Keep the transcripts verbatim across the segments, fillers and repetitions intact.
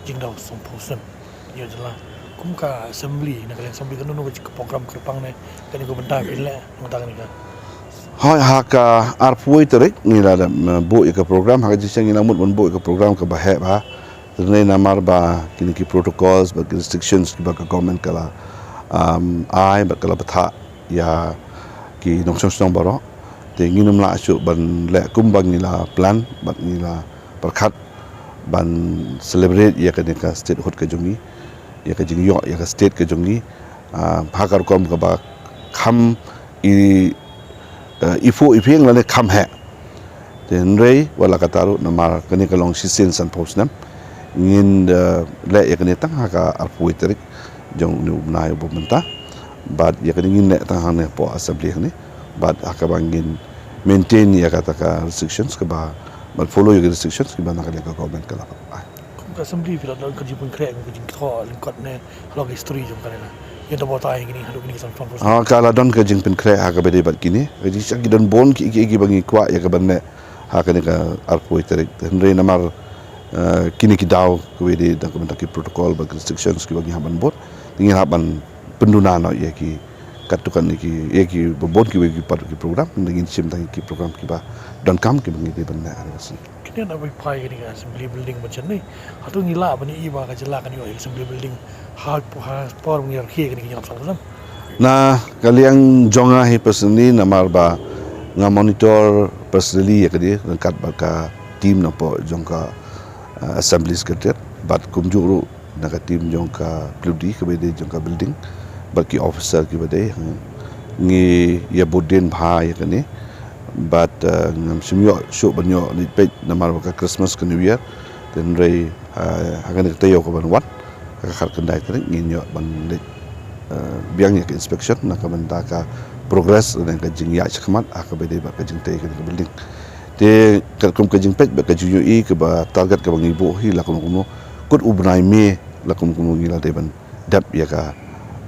Jingdaw song phusen ïa jylla kum ka assembly, na ka liang assembly kano kano ka program kyrpang ne kane ka bynta phi leh na ka bynta kane ka. Hoi, ha ka arphew tarik ngi la dep, mm, buh ïa ka program, ha ka jingshisha ngi la mut ban buh ïa ka program kaba heh bha. Hynrei namar ba kine ki protocols bad ki restrictions kiba ka government ka la, um, ai bad ka la bthah ïa ki nongshong shnong baroh, te ngin ym lah shuh ban leh kumba ngi la plan bad ngi la pyrkhat ban celebrate ïa kane ka statehood ka jong ngi, ïa ka jingïoh ïa ka state ka jong ngi, ah, ha ka rukom kaba kham i, eh, i phuh i phieng lane kham heh. Te hynrei wat la katta ruh, namar kane ka long shisien sanphew snem, ngin, eh, leh ïa kane tang ha ka arphew tarik jong une u bnai uba mynta. Bad ïa kane ngin leh tang hangne hapoh assembly hangne. Bad ha kaba ngin maintain ïa kata ka restrictions kaba, bad follow ïa ka restrictions kiba na ka liang ka government ka la ai. Kum ka assembly phi la don ka jingpynkhreh, ka jingthoh lyngkot ne halor ka history jong kane la. Ïa da ba tai kine haduh kine ki sanphew snem. Ha, ka la don ka jingpynkhreh ha kaba dei bad kine. Ka jingshisha ki don bun ki, ki, kiba ngi kwah ïa ka ban leh ha kane ka arphew tarik. Hynrei namar, eh, kine ki daw kaba dei da ka bynta ki protocol bad ki restrictions kiba ngi hap ban bud, ngi hap ban pynduna noh ïa ki katto katne ki, ïa ki ba bun kiwei ki pat ki program, ngi ngin shim tang ki program kiba donkam kiba ngi dei ban leh ha kane ka sngi. Kine na bai phai kane ka assembly building ba chen ne. Hato ngi lah ban ïohi ba ka jylla kan ïoh ïa ka assembly building ha, ha por ngi rkhie kane ka jingïap sah. Na ka liang jong nga hi personally, namar ba nga monitor personally ïa kane ryngkat bad ka team napoh jong ka, uh, assembly secretariat bad kumjuh ruh na ka team jong ka P W D kaba dei jong ka building bad ki officer kiba dei, hmm, ngi ïa bud dien bha ïa kane. Bad, eh, ngam shym ïoh shuh ban ïoh leit peit namar ba ka Christmas ka New Year. Te hynrei, eh, ha kane ka taïew kaban wan, ha ka khatkhyndai tarik ngin ïoh ban leit, eh, biang ïa ka inspection na ka bynta ka progress lane ka jingïaid shakhmat ha kaba dei bad ka jingtei kane ka building. Te katkum ka jingpeit bad ka jingïohi kaba target kaba ngi buh hi la kumno kumno, kut u bnai May la kumno kumno ngi la dei ban dep ïa ka,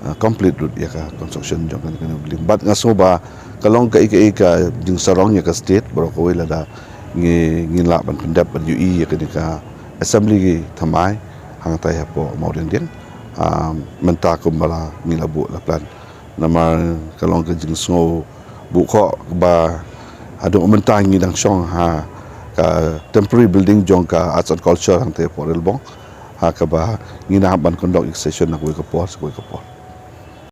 uh, complete lut ïa ka construction jong kane ka building. Bad nga sngew ba ka long kaei kaei ka jingsarong ïa ka state baroh kawei lada ngi, ngin lah ban pyndep ban ïohi ïa kane ka assembly thymmai hangtai hapoh Mawdiangdiang. Um, mynta kumba la ngi la buh la plan. Namar ka long ka jingsngew buh khoh ba haduh mynta ngi dang shong ha ka temporary building jong ka Arts and Culture hangtai hapoh Railbong. Ha kaba ngin hap ban conduct ïa ka session na kawei ka por, sa kawei ka por.